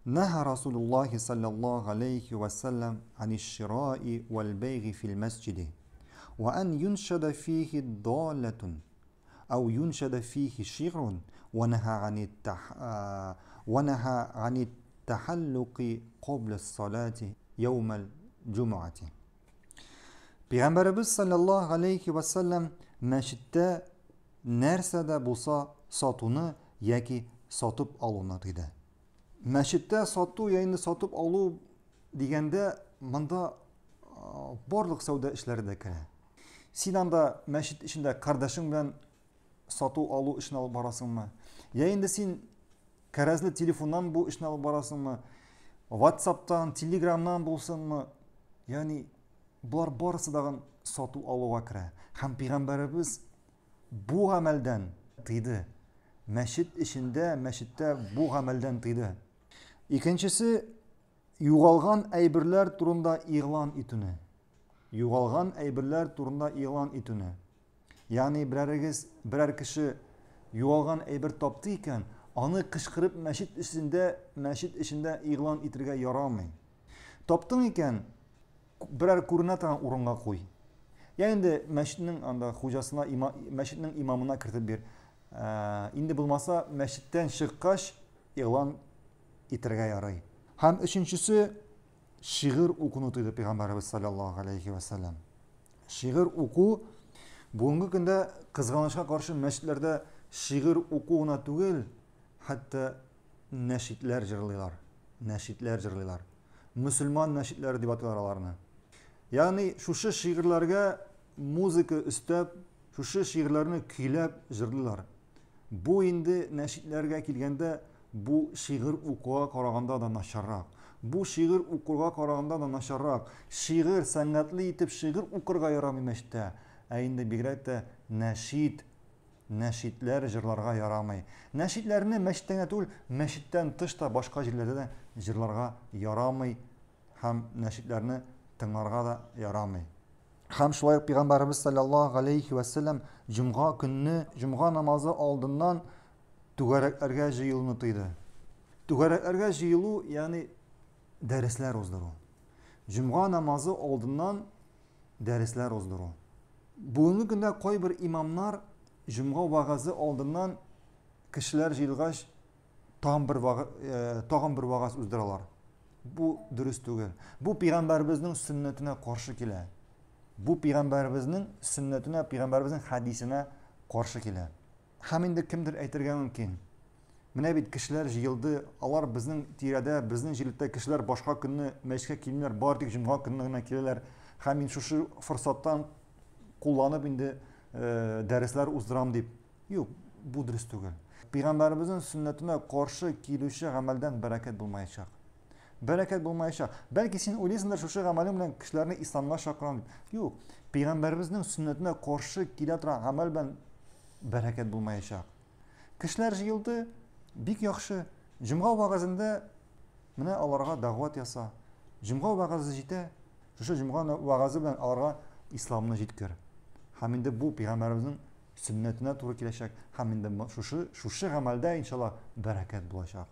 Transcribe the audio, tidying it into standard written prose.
Наһа Расулуллахи саллаллаху алейхи ва саллям аниш-шираи валь-бәйги фил мәсҗиди ва ан юншада фихи даллатун ау юншада фихи шигрун ва наһа ани ва наһа ани тахаллуки кабла салати яумал җумъати. Пәйгамбәребез саллаллаху алейхи ва саллям мәчеттә нәрсә дә булса сатуны яки сатып алуны тыйды. Мәчеттә сату я инде сатып алу дигәндә монда барлык сәүдә эшләре дә керә. Син анда мәчет эчендә кардәшең белән сату алу эшен алып барасыңмы? Я инде син кәрәзле телефоннан бу эшне алып барасыңмы? WhatsApp'тан, Telegram'нан булсынмы? Ягъни болар барысы дагын сату алуга керә. Һәм пәйгамбәребез бу гамәлдән тыйды. Мәчет эчендә, мәчеттә бу гамәлдән тыйды. Икенчесе югалган әйберләр турында игълан итүне. Югалган әйберләр турында игълан итүне. Ягъни берәрегез, берәр кеше югалган әйбер тапты икән, аны кычкырып мәчет эчендә, мәчет эчендә игълан итергә ярамый. Таптың икән, берәр күренә торган урынга куй. Я инде мәчетнең анда хуҗасына, има, мәчетнең имамына кертеп бир. Ә, инде булмаса, мәчеттән чыккач игълан итергә ярый. Һәм өченчесе шигырь укуны тыйды пәйгамбәребез саллаллаһу алейхи ва саллям. Шигырь уку бүгенге көндә кызганычка каршы мәчетләрдә шигырь уку гына түгел, хәтта нәшидләр җырлыйлар. Нәшидләр җырлыйлар. Мөселман нәшидләре дип атыйлар аларны. Ягъни шушы шигырьләргә музыка өстәп, шушы шигырьләрне көйләп җырлыйлар. Бу инде нәшидләргә килгәндә, бу шигырь укуга караганда да начаррак. Бу шигырь укуга караганда да начаррак. Шигырь, сәнгатьле итеп шигырь укырга ярамый мәчеттә. Ә инде бигрәк тә нәшид, нәшидләр җырларга ярамый. Нәшидләрне мәчеттә генә түгел, мәчеттән тыш та башка җирләрдә дә җырларга ярамый һәм нәшидләрне тыңларга да ярамый. Һәм шулай ук Пәйгамбәребез саллаллаһу алейхи ва сәлләм җомга көнне, җомга намазы алдыннан түгәрәкләргә җыелуны тыйды. Түгәрәкләргә җыелу, ягъни дәресләр уздыру. Җомга намазы алдыннан дәресләр уздыру. Бүгенге көндә кайбер имамнар җомга вәгазе алдыннан кешеләр җыелгач тагын бер э, тагын бер вәгаз уздыралар. Бу дөрес түгел. Бу пәйгамбәребезнең сөннәтенә каршы килә. Бу пәйгамбәребезнең сөннәтенә, пәйгамбәребезнең хәдисенә каршы килә. Һәм инде кемдер әйтергә мөмкин. Менә бит кешеләр җыелды, алар безнең тирәдә, безнең җирлектә кешеләр башка көнне мәчеткә килмиләр, бары тик җомга көнне генә киләләр. Һәм мин шушы форсаттан кулланып инде э, дәресләр уздырам дип. Юк, бу дөрес түгел. Пәйгамбәребезнең сөннәтенә каршы килүче гамәлдән бәрәкәт булмаячак. Бәрәкәт булмаячак. Бәлки син уйлыйсыңдыр, шушы гамәлең белән кешеләрне исламга чакырам дип. Юк, пәйгамбәребезнең сөннәтенә каршы килә торган гамәл белән бәрәкәт булмаячак. Кешеләр җыелды, бик яхшы. Җомга вәгазендә менә аларга дәгъват яса. Җомга вәгазе җитә. Шушы җомга вәгазе белән аларга исламны җиткер. Һәм инде бу пәйгамбәребезнең сөннәтенә туры киләчәк. Һәм инде шушы шушы гамәлдә иншалла бәрәкәт булачак.